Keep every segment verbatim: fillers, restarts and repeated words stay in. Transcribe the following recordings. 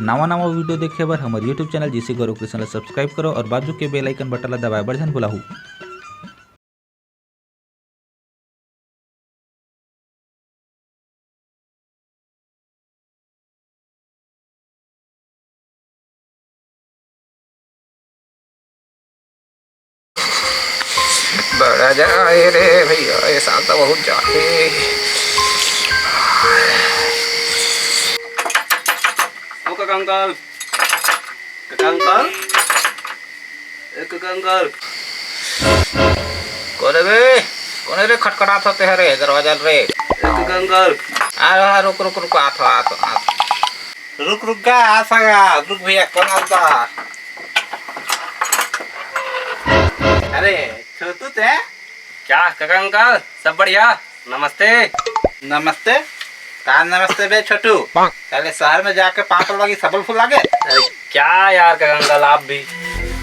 नवा नवा वीडियो देखे बर हमर YouTube चैनल जीसी गौरव क्रिएशन ला सब्सक्राइब करो और बाजू के बेल आइकन बटन ला दबाए बर झन भुलाहू। बड़ा जाए रे भैया, ये साल तो बहुत जाए। ओ काका अंकल, काका अंकल, ए काका अंकल। कोन रे? कोन रे खटखटात होते हरे दरवाजा रे? ए काका अंकल। आ, आ, रुक, रुक, रुक, आत हो, आत हो, आत हो। रुक, रुक गा, आ सगा, रुक भैया, कोन आता? अरे, छोटू ते? क्या काका अंकल, सब बढ़िया? नमस्ते। नमस्ते? का नमस्ते बे छोटू? पहले शहर में जाके पाँव पर लगी सबल फूल लागे। अरे क्या यार काका अंकल, आप भी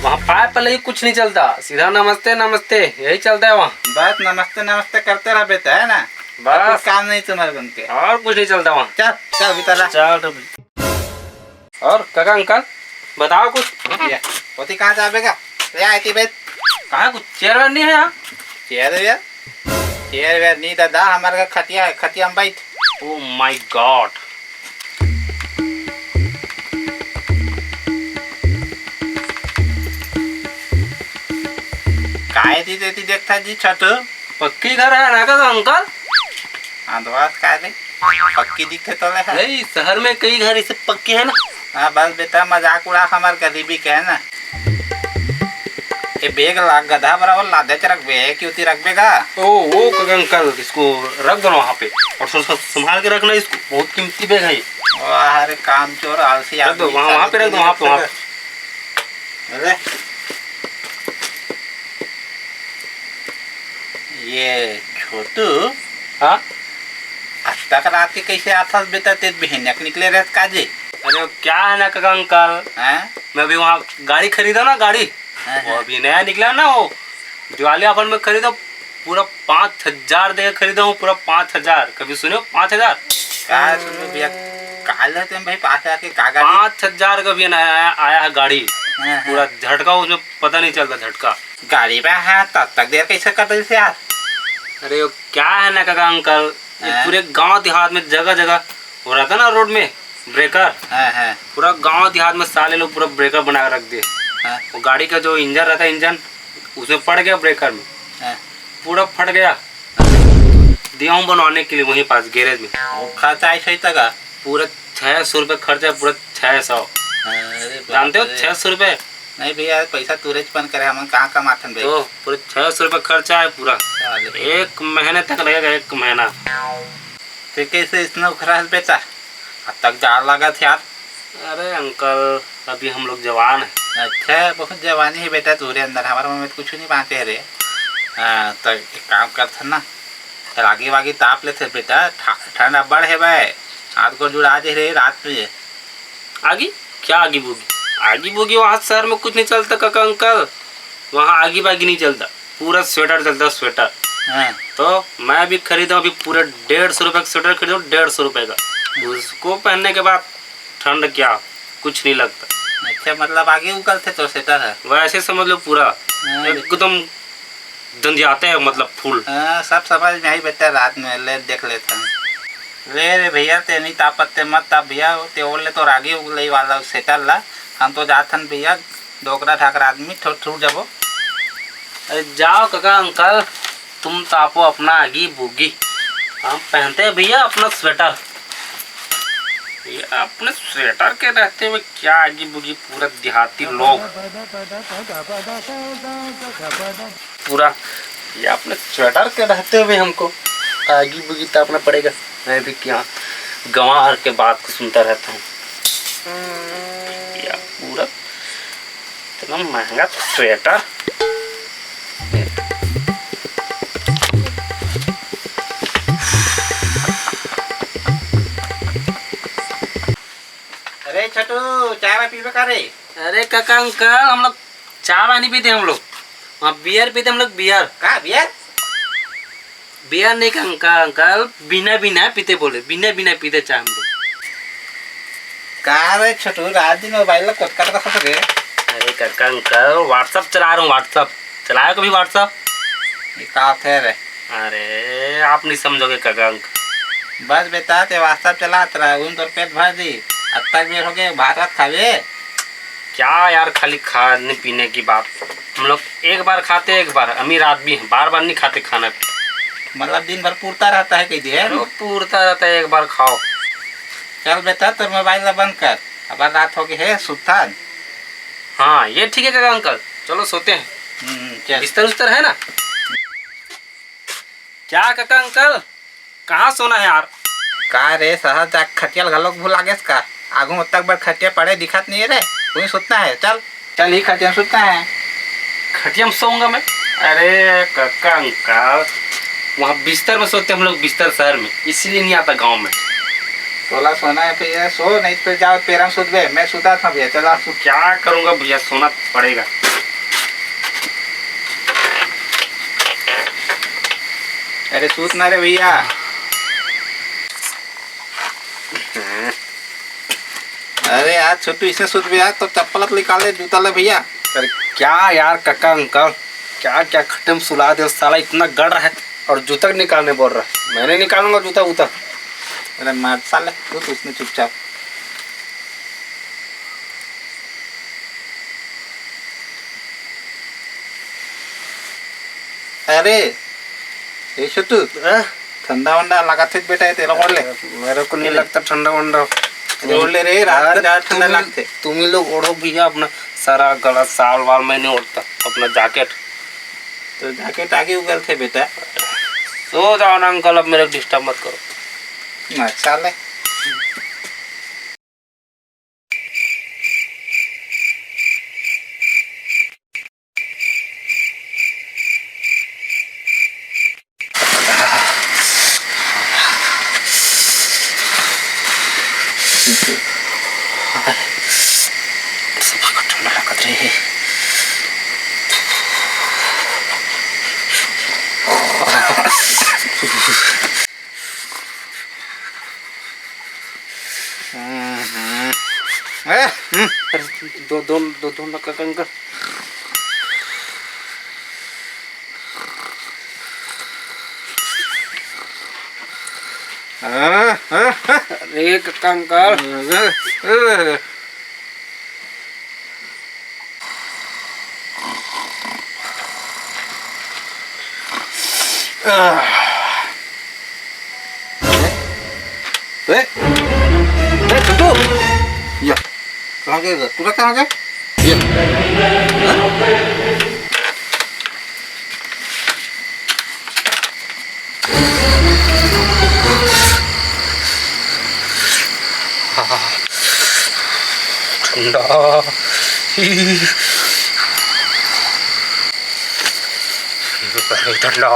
वहाँ पाए पर लगी कुछ नहीं चलता, सीधा नमस्ते नमस्ते यही चलता है वहाँ। बस नमस्ते नमस्ते करते रह बेटा, है ना? बस। कुछ काम नहीं तुम्हारे बन के। और कुछ नहीं चलता वहाँ। चल, चल भीतर आ। चल तो। और काका अंकल बताओ कुछ। ये, ओती कहाँ जाबे का? ले आए थी बे। कहाँ कुछ चेयर वेयर नहीं है यहाँ? Chair where? चेयर वेयर नहीं दादा, हमारे का खटिया है, खटिया में बैठ। Oh my God। काहे दी देती देखता जी छोटू? पक्की घर है ना का अंकल? हाँ, तो बात का रे? पक्की दिखते तो ले है। नहीं, शहर में कई घर इसे पक्के है ना। हाँ, बस बेटा, मजाक उड़ा, हमार गरीबी के है ना। ये बैग ला, गधा बराबर लादे च रखबे, क्यों ती रखबे का? ओ, वो क-, अंकल, इसको रख दो ना वहाँ पे। और थोड़ा सा संभाल के रखना इसको, बहुत कीमती बैग है ये। वाह रे, कामचोर, आलसी रख दो, आदमी, वहाँ, वहाँ पे रख दो, वहाँ पे, वहाँ पे। अरे, ये छोटू। हाँ? आज तक रात के कैसे आथस बेटा, तेज बिहनिया के निकले रहत का जी? अरे, वो क्या है ना काका अंकल, हैं? मैं अभी वहाँ गाड़ी खरीदा ना, गाड़ी, हाँ, वो हाँ। अभी नया निकला ना, वो दिवाली ऑफर में खरीदा, पूरा पाँच हजार दे के खरीदा हूँ, पूरा पाँच हजार। कभी सुने हो पाँच हजार? का सुनो भैया, का लेते हैं भाई पाँच हजार के, का गाड़ी? पाँच हजार का भी नया आया, आया है गाड़ी, हाँ, हाँ। पूरा झटका, उसमें पता नहीं चलता झटका। गाड़ी पे है, तब तक देर कैसे कर रही यार? अरे वो क्या है ना काका अंकल, ये हाँ। पूरे गांव देहात में जगह जगह वो रहता ना रोड में ब्रेकर, हाँ, हाँ। पूरा गांव देहात में साले लोग पूरा ब्रेकर बना के रख दिए। हाँ। वो गाड़ी का जो इंजन रहता है, इंजन उसमें पड़ गया ब्रेकर में, हाँ। पूरा फट गया। दिया हूँ बनवाने के लिए वहीं पास गैरेज में। वो खर्चा ऐसे ही तक? पूरा छः सौ रुपये खर्चा है, पूरा छः सौ। अरे बाप जानते हो रे। छः सौ रुपये? नहीं भैया, पैसा तुरेच पन करे, हमन कहाँ कमाथन भाई? तो पूरे छः सौ रुपये खर्चा है पूरा। साले। एक महीने तक लगेगा, एक महीना। ते कैसे इतना उखरा है बेटा? अब तक जाड़ लागत यार। अरे अंकल, अभी हम लोग जवान हैं। अच्छा, बहुत जवानी है बेटा तोरे अंदर, हमारे मन में तो कुछ नहीं बांचे है रे। हाँ, तो एक काम करथन ना, रागी वागी ताप लेथे बेटा, ठा-, ठंड अब्बड़ हे बे, हाथ गोड़ जुड़ा दे रे रात में। आगी? क्या आगी बूगी? आगी बूगी वहाँ शहर में कुछ नहीं चलता काका अंकल, वहाँ आगी बागी नहीं चलता, पूरा स्वेटर चलता, स्वेटर। हाँ। तो मैं अभी खरीदा हूँ, अभी पूरा डेढ़ सौ रुपये का स्वेटर खरीदा हूँ, डेढ़ सौ रुपये का। उसको पहनने के बाद ठंड क्या, कुछ नहीं लगता। अच्छा, मतलब आगी उगलथे तो स्वेटर है? वैसे समझ लो पूरा, हाँ। एकदम धुंधियाते हैं, मतलब फुल। हाँ, सब समझ में आई बेटा, रात में ले देख लेते हैं। ले रे भैया, ते नहीं तापत ते मत ताप भैया, ते ओले तो रागी उगले वाला सेटर ला, हम तो जात हन भैया, डोकरा ढाकरा आदमी, ठो-, ठुर जाबो। अरे जाओ काका अंकल, तुम तापो अपना आगी बूगी, हम पहनते हैं भैया अपना स्वेटर। ये अपने स्वेटर के रहते हुए क्या आगी बूगी, पूरा देहाती लोग। पूरा ये अपने स्वेटर के रहते हुए हमको आगी बुगी तापना पड़ेगा। मैं भी क्या गंवार के बात को सुनता रहता हूँ। या पूरा इतना महंगा स्वेटर। अरे छोटू, चाय वाय पीबे का रे? अरे काका अंकल, हम लोग चाय वाय नहीं पीते हम लोग। वहाँ बियर पीते हम लोग, बियर। का बियर? बियर नहीं काका अंकल, बिना बिना पीते बोले, बिना बिना पीते चाय हम लोग। का रे छोटू, रात दिन मोबाइल ला कोतकत रखत रे? अरे कका अंकल, WhatsApp चला रहा हूँ, WhatsApp। चलायो कभी WhatsApp? ये का होथे रे? अरे आप नहीं समझोगे कका अंकल। बस बेटा, ते WhatsApp चलात रहा, उन तोर पेट भर दी। अब तक बेर हो गए, भात वात खावे? क्या यार, खाली खाने पीने की बात। हम लोग एक बार खाते, एक बार। अमीर आदमी है, बार बार नहीं खाते खाना। मतलब दिन भर पूरता रहता है, कह दिए। अरे, पूरता रहता है, एक बार खाओ। चल बेटा, तोर मोबाइल ला बंद कर, अब रात हो गए है, सुतथन। हाँ, ये ठीक है कका अंकल, चलो सोते हैं। हम्म, चल। बिस्तर उस्तर है ना? क्या कका अंकल, कहाँ सोना है यार? का रे, शहर जाके खटिया ल घलोक भुला गेस का? आगू म तक बड़ खटिया पड़े दिखत नहीं रे, वहीं सुतना है। चल, चल, ही खटिया म सुतना है। खटिया में सोऊंगा मैं? अरे कका अंकल, वहाँ बिस्तर में सोते हम लोग, बिस्तर शहर में, इसीलिए नहीं आता गाँव में। तोला सोना है तो ये सो, नहीं तो जाओ पेरा में सुतबे, मैं सुता था भैया, चला सो। क्या करूँगा भैया, सोना पड़ेगा। अरे सूत ना रे भैया। अरे यार छोटू, इसे सूत भी यार, तो चप्पल तो निकाल ले, जूता ले भैया। अरे क्या यार कका अंकल, क्या क्या खट्टे में सुला दे साला, इतना गड़ रहा है और जूता निकालने बोल रहा है। मैं नहीं निकालूंगा जूता वूता। अरे मार साले, तू तो उसने चुपचाप। अरे, ए छोटू, हाँ? ठंडा वंडा लागत है बेटा, ये तेरा ओढ़ ले। मेरे को नहीं लगता ठंडा वंडा। अरे ओढ़ ले रे, रात यार, को ज्यादा ठंडा तुम, लगते। तुम ही लोग ओढ़ो भैया अपना सारा गला, साल वाल मैं नहीं ओढ़ता, अपना जैकेट। तो जैकेट आगे उगल थे बेटा। सो जाओ ना अंकल, अब मेरे को डिस्टर्ब मत करो। अच्छा ले। ठंडा लागत रहे। हम्म। ए, हम्म। अरे, दो, दो, दो, दो नका कंकर। हाँ, हाँ, हाँ। अरे, कंकर। अरे, अरे। ए, ए, छोटू, या, कहाँ गए इधर? पूरा कहाँ गए? ये, हाँ? ठंडा। ठंडा।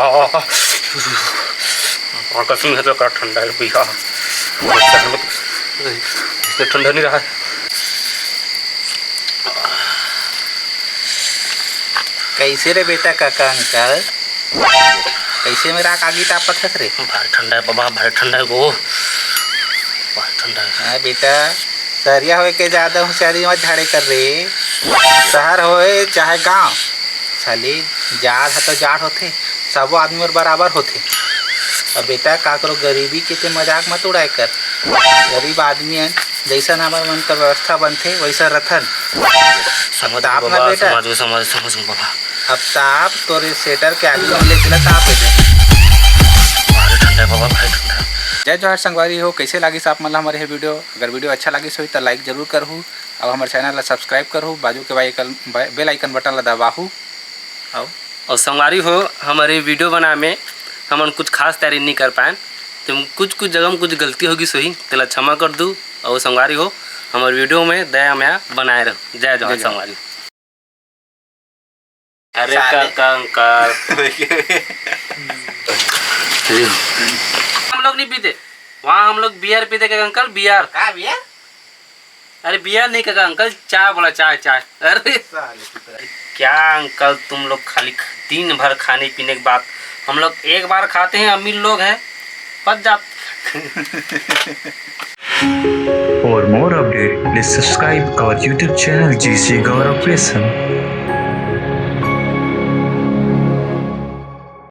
और कसम है तो का ठंडा है भैया। इतना ठंडा नहीं रहा है। कैसे रे बेटा, कका अंकल? कैसे मेरा आगी तापत हस रे? भारी ठंडा है बाबा, भारी ठंडा है गो। भारी ठंडा है। हाँ बेटा, सहरिया होए के ज्यादा होशियारी मत झाड़े कर रे। शहर होए चाहे गांव, साले जाड़ ह तो जाड़ होथे, सबो आदमी बर बराबर होथे। अब बेटा का करो, गरीबी के ते मजाक मत उड़ाए कर। गरीब आदमी हन, जैसन हमर मन का व्यवस्था बनथे वैसा रथन। समझ अब गए ताप ना बाबा, बेटा। समझ गए, समझ, समझ गए बाबा। अब ताप तोरे स्वेटर के आगे में लेके ला, ताप हो जाए। भारी ठंडा है बाबा, भारी ठंडा है। जय जोहार संगवारी हो, कैसे लागिस आप मन ला हमर ये वीडियो? अगर वीडियो अच्छा लागिस होही त लाइक जरूर करहू, अउ हमर चैनल ला सब्सक्राइब करहू, बाजू के बाई-, बेल आइकन बटन ला दबाहू। अउ अउ संगवारी हो, हमर ये वीडियो बनाए में हमन कुछ खास तैयारी नहीं कर पाएन, तो कुछ कुछ जगह में कुछ गलती होगी सोही, तेला क्षमा कर दू। अउ संगवारी हो, हमर वीडियो में दया मया बनाए रहो। जय जोहार जय जोहार। संगवारी। अरे साले। का, का अंकल। हम लोग नहीं पीते, वहाँ हम लोग बियर पीते का अंकल, बियर। का बियर? अरे बियर नहीं कका अंकल, चाय बोला, चाय, चाय। अरे साले चुप रह। क्या अंकल, तुम लोग खाली ख-, दिन भर खाने पीने के बाद, हम लोग एक बार खाते हैं, अमीर लोग हैं, पच जाते। For more update, Subscribe our YouTube channel G C Gaurav Creation.